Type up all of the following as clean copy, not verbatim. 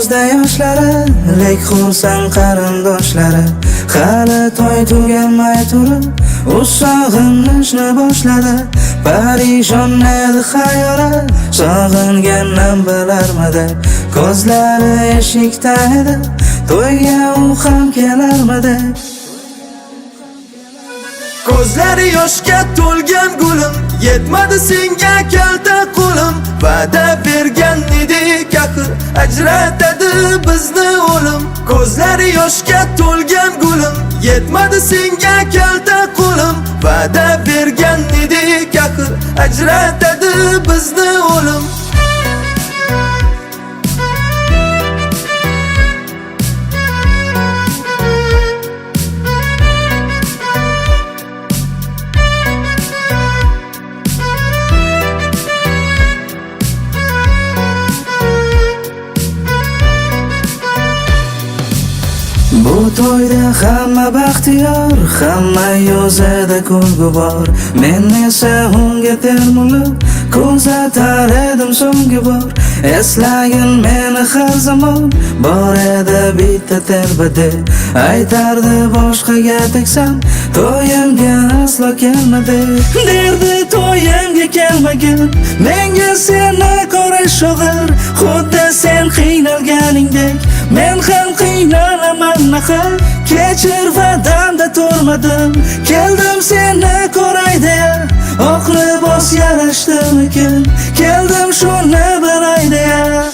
Ko'zda yoshlari, lek xursand qarindoshlari. Hali to'y tugamay turib, u sog'inishni boshladi. Parishon edi xayoli, sog'inganim bilarmidi. Ko'zlari eshikda edi, to'yga u ham kelarmidi. Ko'zlari yoshga to'lgan gulim, yetmadi senga kalta qo'lim. Va'da bergan edik axir, ajratadi bizni o'lim. Ko'zlari yoshga to'lgan gulim, yetmadi senga kalta qo'lim. Va'da bergan edik axir, ajratadi bizni o'lim. Bu to'yda hamma baxtiyor, hamma yuzida kulgu bor. Men esa unga termulib kuzatar edim so'nggi bor. Eslagin meni har zamon, bor edi bitta telba deb. Aytardi boshqaga tegsam, to'yimga aslo kelma deb. Derdi to'yimga kelmagin, menga seni ko'rish og'ir. Xuddi sen qiynalganingdek, men ham qiynalaman axir. Kechir va'damda turmadim, keldim seni ko'ray deya. Oq libos yarashdimikin, keldim shuni bilay deya.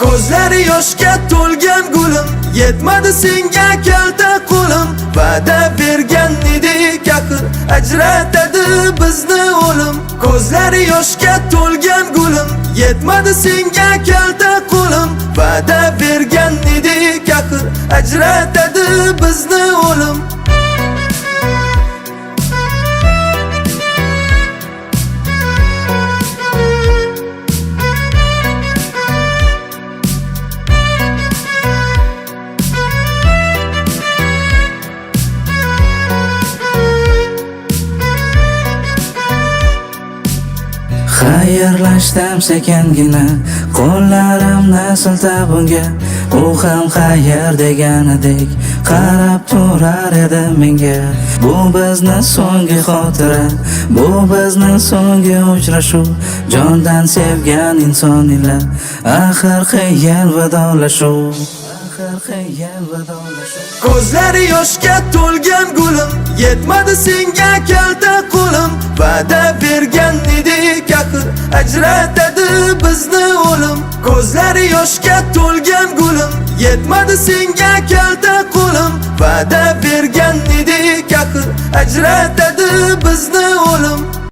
Ko'zlari yoshga to'lgan gulim, yetmadi senga kalta qo'lim. Va'da bergan edik axir, ajratadi bizni o'lim. Ko'zlari yoshga to'lgan gulim, yetmadi senga kalta qo'lim. Va'da bergan edik axir, ajratadi bizni o'lim. Xayrlashdim sekingina, qo'llarimni siltab unga. U ham xayr deganidek qarab turar edi menga. Bu bizni so'nggi xotira, bu bizni so'nggi uchrashuv. Jondan sevgan inson ila axir qiyin vidolashuv. Axir qiyin vidolashuv. Ko'zlari yoshga to'lgan gulim, yetmadi senga kalta qo'lim. Va'da bergan edik axir, ajratadi bizni o'lim. Ko'zlari yoshga to'lgan gulim, yetmadi senga kalta qo'lim. Va'da bergan edik axir, ajratadi bizni